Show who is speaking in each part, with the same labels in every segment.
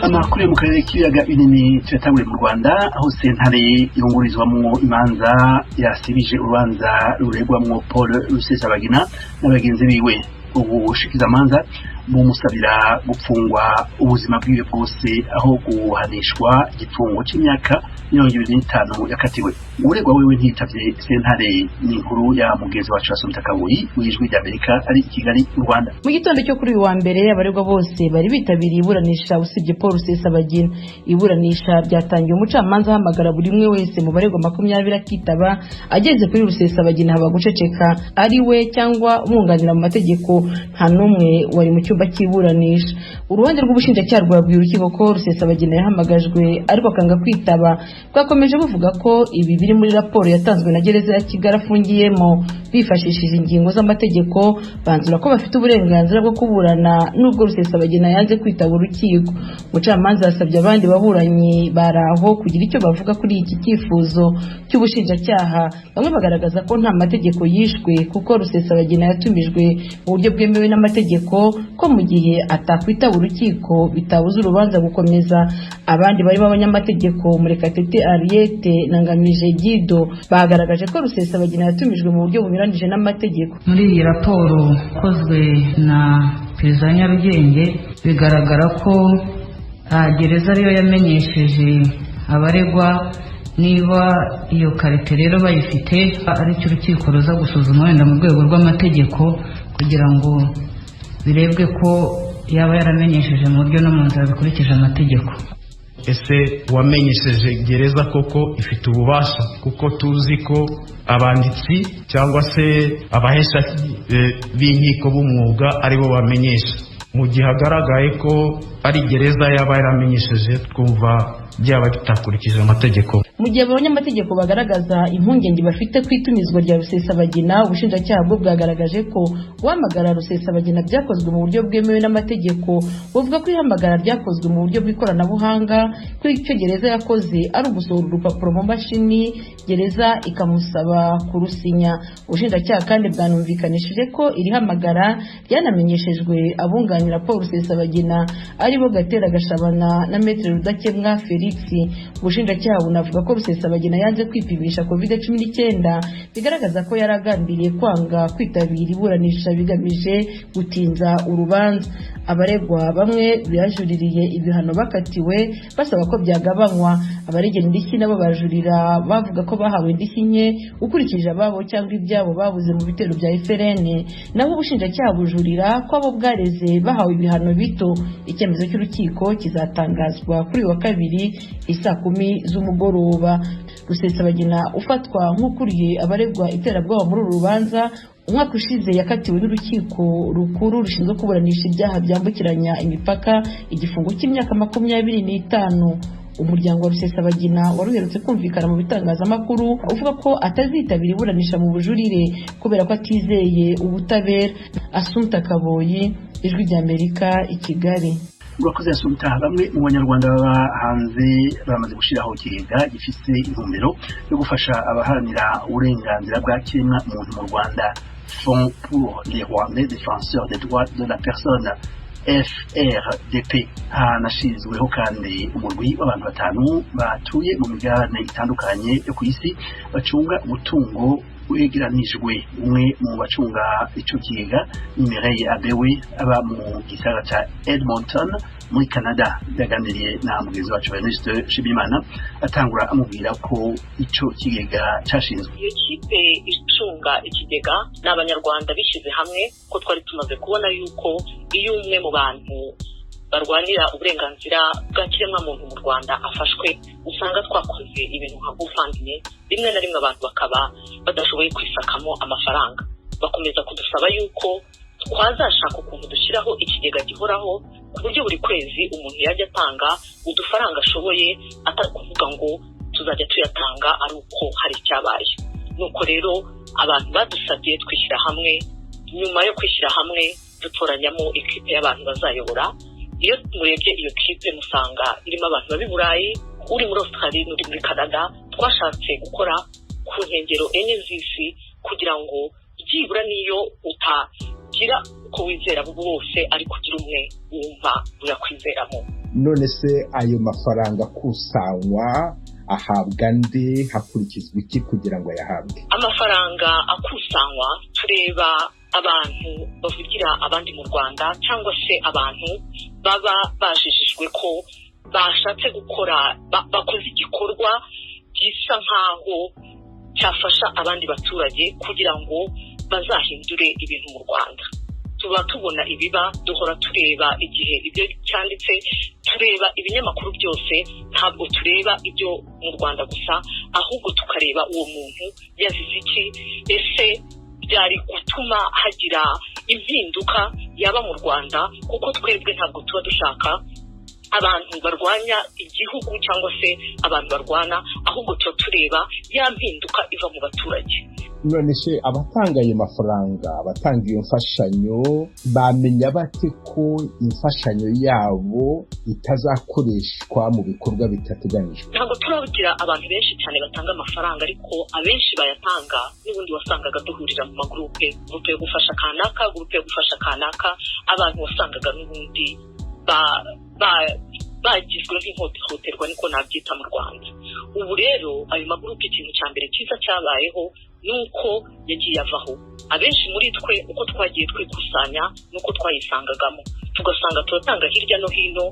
Speaker 1: Amakuru yo mu karere k'ibiyaga binini tuyatanguriye mu Rwanda, aho sentare yungururizwamwo imanza yasibije urubanza ruregwamwo Paul Rusesabagina na bagenzi biwe. Ubushikizamanza bumusabira gupfungwa ubuzima bwiwe bwose aho guhanishwa igifungo c'imyaka 25 yakatiwe. Uregwa wewe ntiyitavye sentare. Ni inkuru ya mugenzi wacu Assumpta Kaboyi w'Ijwi ry'Amerika ari i Kigali mu Rwanda.
Speaker 2: Mu gitondo cyo kuri uyu wa mbere, abaregwa bose bari bitabiriye iburanisha usibye Paul Rusesabagina. Iburanisha ryatangiye umucamanza ahamagara buri umwe wese mu baregwa 20 akitaba. Ageze kuri Rusesabagina haba guceceka. Ari we cyangwa umwunganira mu mategeko, nta n'umwe wari mu cyumba cy'iburanisha. Uruhande rw'ubushinjacyaha rwabwiye urukiko ko Rusesabagina yahamagajwe ariko akanga kwitaba. Bwakomeje buvuga ko ibi biri muri raporo yatanzwe na gereza ya Kigali afungiyemo. Bifashishije ingingo z'amategeko, banzura ko bafite uburenganzira bwo kuburana nubwo Rusesabagina yanze kwitaba urukiko. Umucamanza yasabye abandi baburanyi bari aho kugira icyo bavuga kuri iki cyifuzo cy'ubushinjacyaha. Bamwe bagaragaza ko nta mategeko yishwe, kuko Rusesabagina yatumijwe mu buryo bwemewe n'amategeko, ko mu gihe atakwitaba urukiko bitabuza urubanza gukomeza. Abandi barimo abanyamategeko Murekatete Henriette na Ngamije Guido bagaragaje ko Rusesabagina yatumijwe mu buryo bunyuranije n'amategeko.
Speaker 3: Muri iyi raporo ikozwe na perezida wa Nyarugenge, bigaragara ko gereza ariyo yamenyesheje abaregwa. Niba iyo karite rero bayifite, aricyo urukiko ruza gusuzuma wenda mu rwego rw'amategeko, kugira ngo birebwe ko yaba yaramenyesheje mu buryo no mu nzira bikurikije amategeko.
Speaker 4: Ese wamenyesheje gereza koko ifite ububasha? Kuko tuzi ko abanditsi cyangwa se abahesha b'inkiko b'umwuga aribo bamenyesha. Mu gihe hagaragaye ko ari gereza yaba yaramenyesheje, twumva byaba bitakurikije amategeko.
Speaker 2: Mu gihe abanyamategeko bagaragaza impungenge bafite ku itumizwa rya Rusesabagina, ubushinjacyaha bwo bwagaragaje ko guhamagara Rusesabagina byakozwe mu buryo bwemewe n'amategeko. Buvuga ko ihamagara ryakozwe mu buryo bw'ikoranabuhanga, ko icyo gereza yakoze ari ugusohora urupapuro mu mashini, gereza ikamusaba kurusinya. Ubushinjacyaha kandi bwanumvikanishije ko iri hamagara ryanamenyeshejwe abunganira Paul Rusesabagina, aribo Gatera Gashabana na Maître Rudakemwa Felix. Ubushinjacyaha bunavuga ko Rusesabagina yanze kwipimisha COVID-19, bigaragaza ko yari agambiriye kwanga kwitabira iburanisha bigamije gutinza urubanza. Abaregwa bamwe bajuririye ibihano bakatiwe, basaba ko byagabanywa. Abaregera indishyi nabo bajurira bavuga ko bahawe indishyi nke ukurikije ababo cyangwa ibyabo babuze mu bitero bya FLN. Naho ubushinjacyaha bujurira ko abo bwareze bahawe ibihano bito. Icyemezo cy'urukiko kizatangazwa kuri uyu wa kabiri isaa 10 z'umugoroba. Rusesabagina ufatwa nk'ukuriye abaregwa iterabwoba muri uru rubanza, umwaka ushize yakatiwe n'urukiko rukuru rushinzwe kuburanisha ibyaha byambukiranya imipaka igifungo cy'imyaka 25. Umuryango wa Rusesabagina wari uherutse kumvikana mu bitangazamakuru uvuga ko atazitabira iburanisha mu bujurire kubera ko atizeye ubutabera. Assumpta Kaboyi, Ijwi ry'Amerika, i Kigali.
Speaker 1: Urakoze, Assumpta. Bamwe mu Banyarwanda baba hanze bamaze gushyiraho ikigega gifise intumbero yo gufasha abaharanira uburenganzira bwa kiremwa muntu mu Rwanda, Fonds pour les Rwandais défenseurs des droits de la personne, FRDP. Hanashinzweho kandi umurwi w'abantu batanu batuye mu migabane itandukanye yo ku isi bacunga umutungo wegeranijwe. Umwe mu bacunga ico kigega ni Mireille Abewe, aba mu gisagara ca Edmonton muri Canada. Yaganiriye na mugenzi wacu Venuste Nshimiyimana, atangura amubwira ko ico kigega cashinzwe.
Speaker 5: Iyo kipe icunga ikigega ni Abanyarwanda bishyize hamwe, ko twari tumaze kubona yuko iyo umwe mu bantu barwanira uburenganzira bwa kiremwamuntu mu Rwanda afashwe, usanga twakoze ibintu nka GoFundMe, rimwe na rimwe abantu bakaba badashoboye kwisakamo amafaranga, bakomeza kudusaba yuko twazashaka ukuntu dushyiraho ikigega gihoraho, ku buryo buri kwezi umuntu yajya atanga udufaranga ashoboye, atari kuvuga ngo tuzajya tuyatanga ari uko hari icyabaye. Nuko rero abantu badusabye, twishyira hamwe. Nyuma yo kwishyira hamwe, dutoranyamo ikipe y'abantu bazayobora. Iyo murebye iyo kipe, musanga irimo abantu baba i Burayi, uri muri Australie n'uri muri Canada. Twashatse gukora ku nkengero enye z'isi, kugira ngo byibura n'iyo utagira uko wizera abo bose, ariko ugira umwe wumva uyakwizeramo.
Speaker 6: None se ayo mafaranga akusanywa ahabwa nde, hakurikizwa iki kugira ngo ayahabwe?
Speaker 5: Amafaranga akusanywa tureba abantu bavugira abandi mu Rwanda, cyangwa se abantu baba bajijijwe ko bashatse gukora, bakoze igikorwa gisa nk'aho cyafasha abandi baturage kugira ngo bazahindure ibintu mu Rwanda. Tuba tubona ibiba, duhora tureba igihe ibyo cyanditse, tureba ibinyamakuru byose, ntabwo tureba ibyo mu Rwanda gusa, ahubwo tukareba uwo muntu yazize iki, ese byari gutuma hagira impinduka yaba mu Rwanda, kuko twebwe ntabwo tuba dushaka abantu barwanya igihugu cyangwa se abantu barwana, ahubwo tuba tureba ya mpinduka iva mu baturage.
Speaker 6: None se abatanga ayo mafaranga, abatanga iyo mfashanyo, bamenya bate ko imfashanyo yabo itazakoreshwa mu bikorwa bitateganyijwe?
Speaker 5: Ntabwo turagira abantu benshi cyane batanga amafaranga, ariko abenshi bayatanga n'ubundi wasangaga duhurira mu magurupe, gurupe yo gufasha kanaka, gurupe yo gufasha kanaka, abantu wasangaga n'ubundi bagizwe nk'ihohoterwa, niko nabyita mu Rwanda. Ubu rero ayo magurupe, ikintu cya mbere cyiza cyabayeho ni uko yagiye avaho. Abenshi muri twe uko twagiye twikusanya nuko twayisangagamo, tugasanga turatanga hirya no hino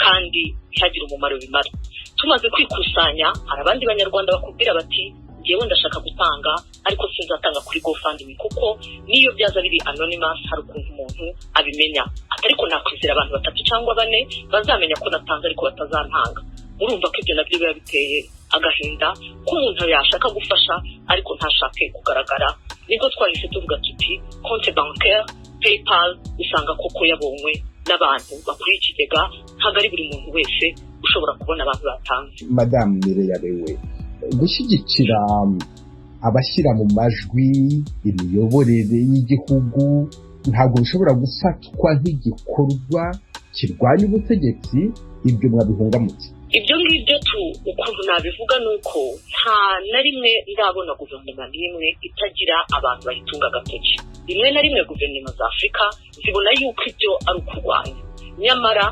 Speaker 5: kandi ntihagire umumaro bimara. Tumaze kwikusanya, hari abandi banyarwanda bakubwira bati ngewe ndashaka gutanga ariko sinzatanga kuri GoFundMe, kuko niyo byaza biri anonymous hari ukuntu umuntu abimenya, ariko nakwizera abantu batatu cyangwa bane bazamenya ko natanze ariko batazantanga. Murumva ko ibyo nabyo biba biteye agahinda ko umuntu yashaka gufasha ariko ntashake kugaragara. Nibwo twahise tuvuga tuti konte bancaire, PayPal, usanga koko yabonywe n'abantu bakuriye ikigega, ntabwo ari buri muntu wese ushobora kubona abantu batanze.
Speaker 6: Madamu Mireille Abewe, gushyigikira abashyira mu majwi imiyoborere y'igihugu ntabwo bishobora gufatwa nk'igikorwa kirwanya ubutegetsi, ibyo mwabihungamutse?
Speaker 5: Ibyo ngibyo ukuntu nabivuga ni uko nta na rimwe ndabona guverinoma n'imwe itagira abantu bayitunga agatoki. Rimwe na rimwe guverinoma za Afurika zibona yuko ibyo ari ukurwanya, nyamara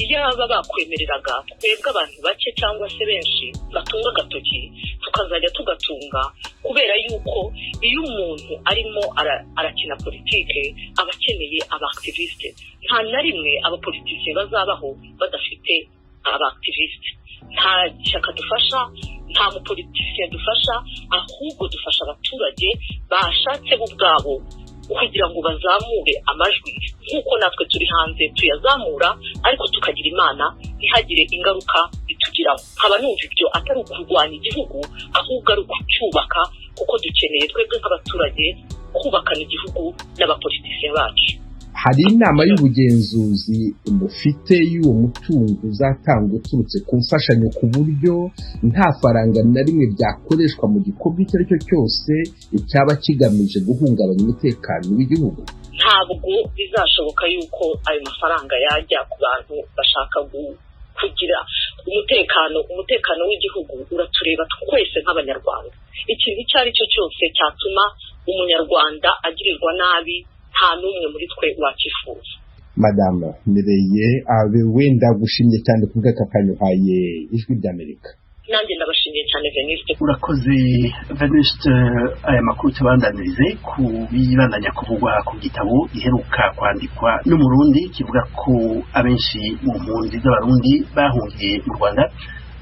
Speaker 5: iyaba bakwemereraga twebwe abantu bake cyangwa se benshi batunga agatoki tukazajya tugatunga, kubera yuko iyo umuntu arimo arakina politike aba akeneye abaaktiviste. Nta na rimwe abapolitisiye bazabaho badafite abaaktiviste. Nta shyaka dufasha, nta mupolitisiye dufasha, ahubwo dufasha abaturage bashatse bo ubwabo kugira ngo bazamure amajwi nk'uko natwe turi hanze tuyazamura, ariko tukagira Imana ntihagire ingaruka bitugiraho. Nkaba numva ibyo atari ukurwanya igihugu, ahubwo ari ukucyubaka, kuko dukeneye twebwe nk'abaturage kubakana igihugu n'abapolitisiye bacu.
Speaker 6: Hari inama y'ubugenzuzi mufite y'uwo mutungo uzatanga uturutse ku mfashanyo, ku buryo nta faranga na rimwe ryakoreshwa mu gikorwa icyo ari cyo cyose icyaba kigamije guhungabanya umutekano w'igihugu?
Speaker 5: Ntabwo bizashoboka yuko ayo mafaranga yajya ku bantu bashaka kugira umutekano. Umutekano w'igihugu uratureba twese nk'abanyarwanda. Ikintu icyo ari cyo cyose cyatuma umunyarwanda agirirwa nabi, nta n'umwe muri twe wakifuza.
Speaker 6: Madame Mireille Abewe, ndagushimye cyane ku bw'aka kanya uhaye Ijwi ry'Amerika.
Speaker 5: Nanjye ndabashimiye cyane Venuste.
Speaker 1: Urakoze Venuste. Aya makuru tubandanirize ku bibandanya kuvugwa ku gitabo giheruka kwandikwa n'Umurundi kivuga ko abenshi mu mpunzi z'Abarundi bahungiye mu Rwanda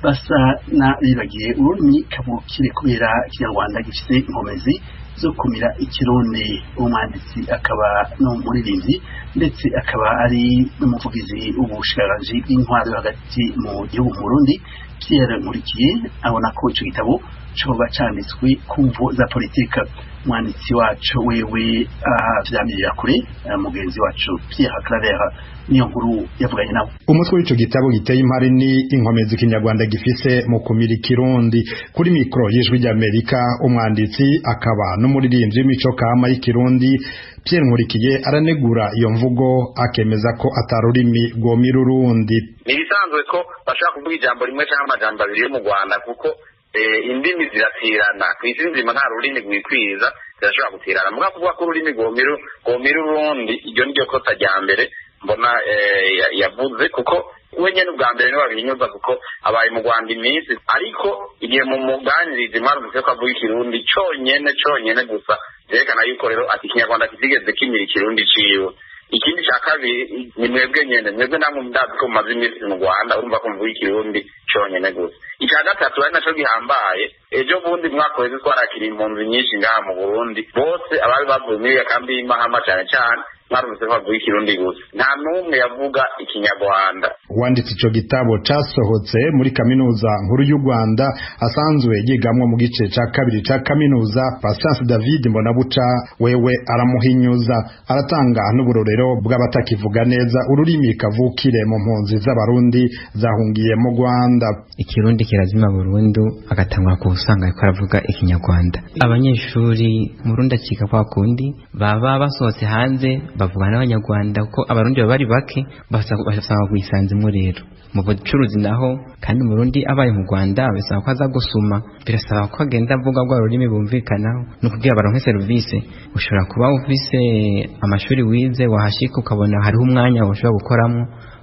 Speaker 1: basa n'abibagiye ururimi kavukire kubera Ikinyarwanda gifite inkomezi zo kumira Ikirundi. Umwanditsi akaba n'umuririmbyi ndetse akaba ari n'umuvugizi w'ubushikiranganji bw'intwaro yo hagati mu gihugu mu Burundi, Pierre Nkurikiye, abona ko ico gitabo coba canditswe ku mvo za politika. Umwanditsi wacu wewe avyamirira kure. Mugenzi wacu Pierre Claver niyo nkuru yavuganye nawe.
Speaker 7: Umutwe w'ico gitabo giteye impari ni inkomezi Ikinyarwanda gifise mu kumira Ikirundi. Kuri mikoro y'Ijwi ry'Amerika, umwanditsi akaba n'umuririmbyi w'imico kama y'Ikirundi Pierre Nkurikiye aranegura iyo mvugo, akemeza ko atarurimi rwomira urundi.
Speaker 8: Ni ibisanzwe ko bashobora kuvuga ijambo rimwe cyangwa amajambo abiri yo mu Rwanda, kuko indimi ziratirana ku isi nzima, nta rurimi rwikwiza, zirashobora gutirana. Muga kuvuga ko ururimi rwomira urundi, iryo ni ryo kosa rya mbere. Mbona yavuze kuko we nyene ubwa mbere niwe abihinyuza, kuko abaye mu Rwanda iminsi, ariko igihe mu muganirizi mwarumvise ko avuga Ikirundi conyene conyene gusa, vyerekana yuko rero ati Ikinyarwanda kitigeze kimira Ikirundi ciwe. Ikindi cya kabiri ni mwebwe nyene, mwebwe namwe ndazi ko mumaze iminsi mu Rwanda, urumva ko muvuga Ikirundi conyene gusa. Icya gatatu ari naco gihambaye, ejo bundi mwaka uheze twarakiriye impunzi nyinshi ngaha mu Burundi, bose abari bavuye muri iyo kambi y'Imahama cane cane mwarumvise ko bavuga Ikirundi gusa, nta n'umwe yavuga Ikinyarwanda.
Speaker 7: Uwanditse ico gitabo casohotse muri Kaminuza Nkuru y'u Rwanda asanzwe yigamwo mu gice ca kabiri ca kaminuza, Patience David Mbonabuca, wewe aramuhinyuza, aratanga n'uburorero bw'abatakivuga neza ururimi kavukire mu mpunzi z'Abarundi zahungiye mu Rwanda.
Speaker 9: Ikirundi kirazima burundu, agatangura kuwusanga ariko aravuga Ikinyarwanda. Abanyeshuri Murundi acika kwa kundi baba basohotse hanze bavuga n'Abanyarwanda, kuko Abarundi baba bari bake, basanga kuyisanzemo. Rero mu bucuruzi naho kandi, Umurundi abaye mu Rwanda bisaba ko aza gusuma, birasaba ko agenda avuga rwa rurimi bumvikanaho no kugira baronke serivisi. Ushobora kuba ufise amashuri wize, wahashika ukabona hariho umwanya ushobora gukoramo,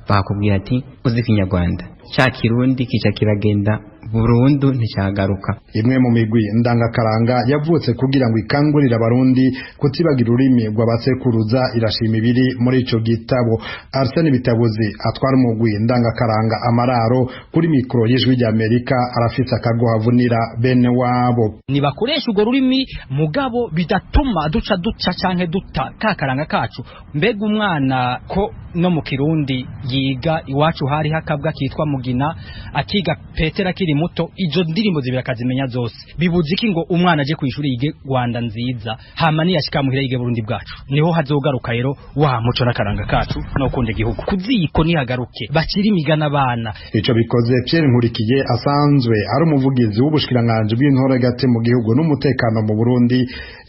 Speaker 9: bakakubwira ati uzi Ikinyarwanda, ca Kirundi kica kiragenda burundu, nticyagaruka.
Speaker 7: Imwe mu migwi ndangakaranga yavutse kugira ngo ikangurire Abarundi kutibagira ururimi rw'abasekuruza irashima ibiri muri ico gitabo. Arsene Bitabuzi atwara umugwi ndangakaranga Amararo, kuri mikoro y'Ijwi ry'Amerika arafise akagohavunira bene wabo.
Speaker 10: Nibakoresha urwo rurimi, mugabo bidatuma duca duca canke duta ka karanga kacu. Mbega umwana ko no mu Kirundi yiga, iwacu hari hakabwa kitwa Mugina, akiga Petera akiri muto, izo ndirimbo zibiri akazimenya zose, bibuze iki ngo umwana aje kwishuri yige Rwanda nziza, hama niyashika muhira yige Burundi bwacu? Niho hazogaruka rero wa muco n'akaranga kacu no kunda igihugu. Kuziko nihagaruke bakiri imigana abana.
Speaker 7: Ico bikoze, Pierre Nkurikiye asanzwe ari umuvugizi w'ubushikiranganji bw'intoragate mu gihugu n'umutekano mu Burundi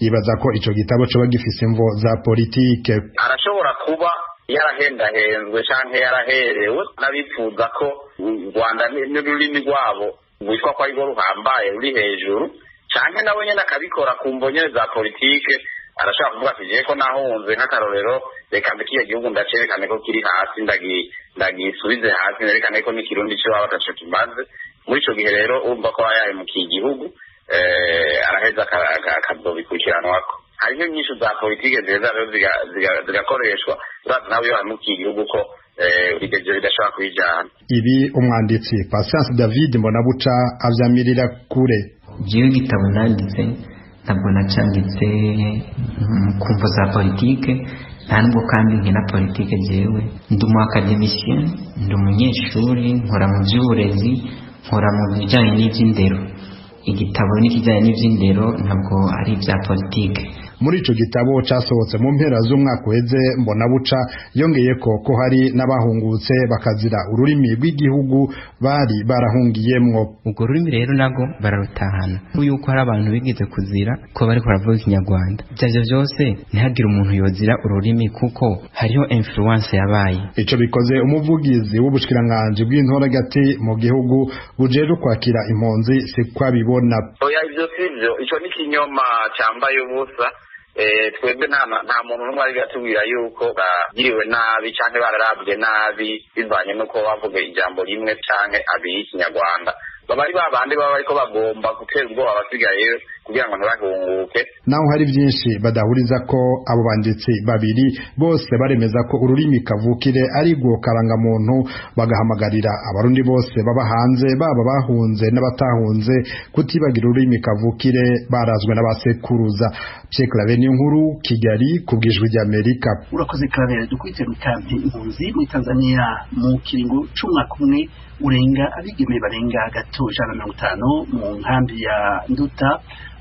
Speaker 7: yibaza ko ico gitabo coba gifise imvo za politike.
Speaker 8: Arashobora kuba yarahendahenzwe canke yaraherewe n'abifuza ko u Rwanda n'ururimi rwabo rwitwa ko arirwo ruhambaye ruri hejuru, canke nawe nyene akabikora ku mvo nyene za politike. Arashobora kuvuga ati jewe ko nahunze, nk'akarorero, reka mbe kiriya gihugu ndacerekane ko kiri hasi, ndagisubize hasi, nerekane ko n'Ikirundi c'iwabo ataco kimaze. Muri ico gihe rero urumva ko aba yahemukiye igihugu, araheza akazobikurikiranwako. Hariho inyishu za politike ziheza rero zigakoreshwa. Urazi nawe iyo wahemukiye igihugu ko ivyo bidashobora kwijana.
Speaker 7: Ibi umwanditsi Patience David Mbonabuca avyamirira kure.
Speaker 9: Jewe igitabo nanditse ntabwo nacanditse ku mvo za politike, nta nubwo kandi nkina politike. Jewe ndi umu académicien, ndi umunyeshuri, nkora mu by'uburezi, nkora mu bijyanye n'iby'indero. Igitabo n'ikijyanye n'iby'indero, ntabwo ari ibya politike.
Speaker 7: Muri ico gitabo casohotse mu mpera z'umwaka uheze, Mbonabuca yongeye ko ko hari n'abahungutse bakazira ururimi rw'igihugu bari barahungiyemwo.
Speaker 9: Urwo rurimi rero nabwo bararutahana, yuko hari abantu bigeze kuzira ko bariko baravuga Ikinyarwanda. Ivyo arivyo vyose, ntihagire umuntu yozira ururimi, kuko hariho influence yabaye.
Speaker 7: Ico bikoze, umuvugizi w'ubushikiranganji bw'intoragati mu gihugu bujejwe kwakira impunzi si kwabibona.
Speaker 8: Oya, ivyo sivyo, ico ni ikinyoma cambaye ubusa. Twebwe nta muntu n'umwe ari atubwira yuko bagiriwe nabi canke bararabwe nabi bivanye n'uko bavuga ijambo rimwe canke abiri y'Ikinyarwanda. Baba ari babandi baba bariko bagomba gutera ubwoba abasigayeyo kugira ngo ntibahunguke.
Speaker 7: Naho hari byinshi badahuriza ko abo banditsi babiri, bose baremeza ko ururimi kavukire ari rwo karangamuntu, bagahamagarira Abarundi bose baba hanze, baba bahunze n'abatahunze, kutibagira ururimi kavukire barazwe n'abasekuruza. Pierre Claver Niyonkuru, Kigali, ku bw'Ijwi ry'Amerika.
Speaker 1: Urakoze, Claver. Dukubite mu kampi impunzi muri Tanzania. Mu kiringo c'umwaka umwe urenga, abigeme barenga gato 150 mu nkambi ya Nduta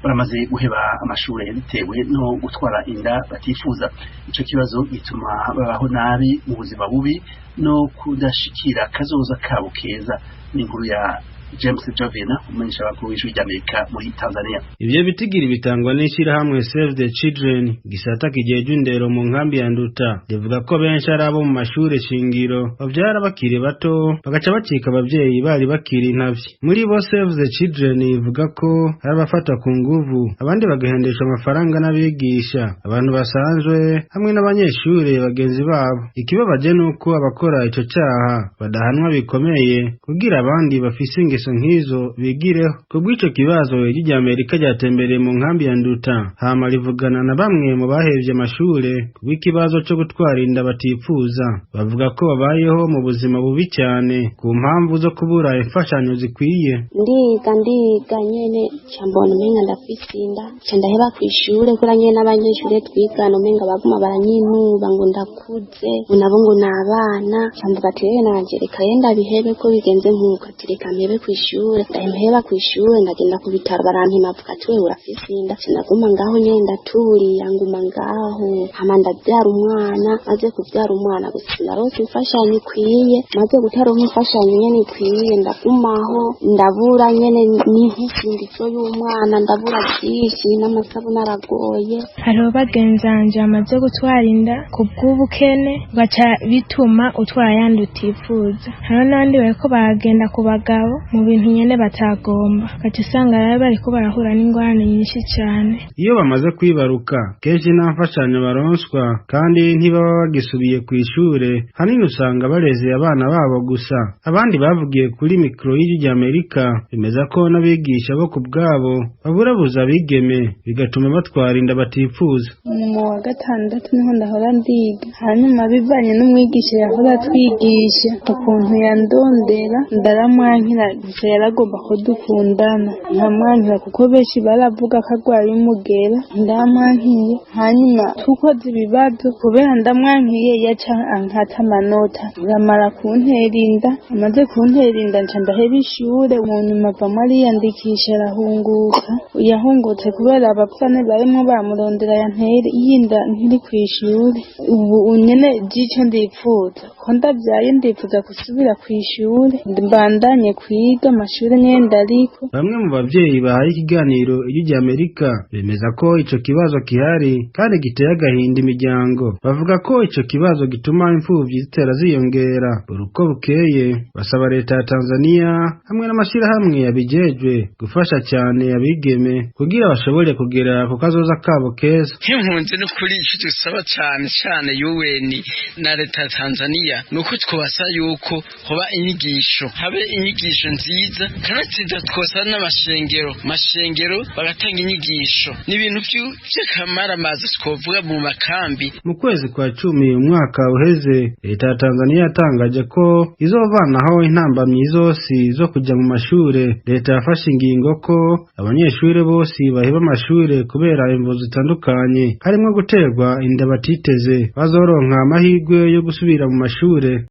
Speaker 1: baramaze guheba amashuri bitewe no gutwara inda batifuza. Ico kibazo gituma babaho nabi mu buzima bubi no kudashikira kazoza kabo keza. N'inkuru ya James Jovena, umumenyesha makuru w'Ijwi ry'Amerika muri Tanzania.
Speaker 11: Ivyo bitigiri bitangwa n'ishirahamwe Save the Children, gisata kijejwe indero mu nkambi ya Nduta. Rivuga ko benshi ari abo mu mashure shingiro bavyara bakiri bato, bagaca bacika abavyeyi bari bakiri intavyi. Muri bo Save the Children ivuga ko hari abafatwa ku nguvu, abandi bagahendeshwa amafaranga n'abigisha, abantu basanzwe hamwe n'abanyeshure bagenzi babo. Ikibabaje nuko abakora ico caha badahanwa bikomeye kugira abandi bafise ingeso nk'izo bigireho. Kubw'ico kibazo, Ijwi ry'Amerika ryatembereye mu nkambi ya Nduta, hama rivugana na bamwe mu bahevye amashure kubw'ikibazo co gutwara inda batipfuza. Bavuga ko babayeho mu buzima bubi cyane ku mpamvu zo kubura imfashanyo zikwiye.
Speaker 12: Ndiga, ndiga nyene, nca mbona umenga ndafise inda, nca ndaheba kw'ishure, kubera nyene n'abanyeshure twigana umenga baguma baranyinuba ngo ndakuze, ngo nabo ngo ni abana. Nca mvuga ati rero nanje reka rero ndabihebe, ko bigenze nk'uko, ati reka mpebe kw'ishure. Ndaheba kw'ishure, ndagenda ku bitaro, barampima, bavuga ati wewe urafise inda. Nca ndaguma ngaho nyene, ndaturiya, nguma ngaho, hama ndavyara umwana. Maze kuvyara umwana, gusa sinaronse imfashanyo ikwiye. Maze kutaronka imfashanyo nyene ikwiye, ndagumaho, ndabura nyene n'inkisindizo y'umwana, ndabura vyinshi, n'amasabune aragoye.
Speaker 13: Hariho bagenzi banje bamaze gutwara inda ku bw'ubukene, ugaca bituma utwara yandi utifuza. Hariho n'abandi bariko baragenda ku bagabo mu bintu nyene batagomba, ugaca usanga rero bariko barahura n'ingorane nyinshi cane.
Speaker 11: Iyo bamaze kwibaruka, kenshi nta mfashanyo baronswa, kandi ntibaba bagisubiye ku ishure. Hanini usanga bareze abana babo gusa. Abandi bavugiye kuri mikoro y'Ijwi ry'Amerika bemeza ko n'abigisha bo ku bwabo baburabuza abigeme, bigatuma batwara inda batipfuza.
Speaker 14: Mu wa gatandatu niho ndahora ndiga, hanyuma bivanye n'umwigisha yahora atwigisha ukuntu yandondera, ndaramwankira. Gusa yaragomba ko dukundana, nkamwankira kuko benshi baravuga ko arwaye umugera. Ndamwankiye, hanyuma tukoze ibibazo, kubera ndamwankiye yaca ankata amanota, biramara kuntera inda. Amaze kuntera inda, nca ndaheba ishure. Mu nyuma avamwo ariyandikisha, arahunguka. Yahungutse kubera abapfane barimwo bamurondera, yantera yinda nkiri kw'ishure. Ubu nyene jico ndipfuza ko ndavyaye, ndipfuza gusubira kw'ishure, mbandanye kwiga amashure nyene ndariko.
Speaker 11: Bamwe mu bavyeyi bahaye ikiganiro Ijwi ry'Amerika bemeza ko ico kibazo gihari kandi giteye agahinda imiryango. Bavuga ko ico kibazo gituma imfuvyi zitera ziyongera buri uko bukeye. Basaba leta ya Tanzania hamwe n'amashirahamwe yabijejwe gufasha cyane abigeme kugira bashobore kugera ku kazoza kabo keza.
Speaker 15: Nk'impunzi n'ukuri, icyo dusaba cyane cyane UN na leta ya Tanzania ni uko twabasaba yuko hoba inyigisho, habe inyigisho nziza, kanatsinda twosaba n'amashengero, mashengero bagatanga inyigisho. Ni ibintu by'akamaramaza twovuga mu makambi.
Speaker 11: Mu kwezi kwa 10 umwaka uheze, leta ya Tanzania yatangaje ko izovanaho intambamyi zose zo kuja mu mashure. Leta yafashe ingingo ko abanyeshure bose baheba amashure kubera imvo zitandukanye harimwo guterwa inda batiteze bazoronka amahirwe yo gusubira mu mashure.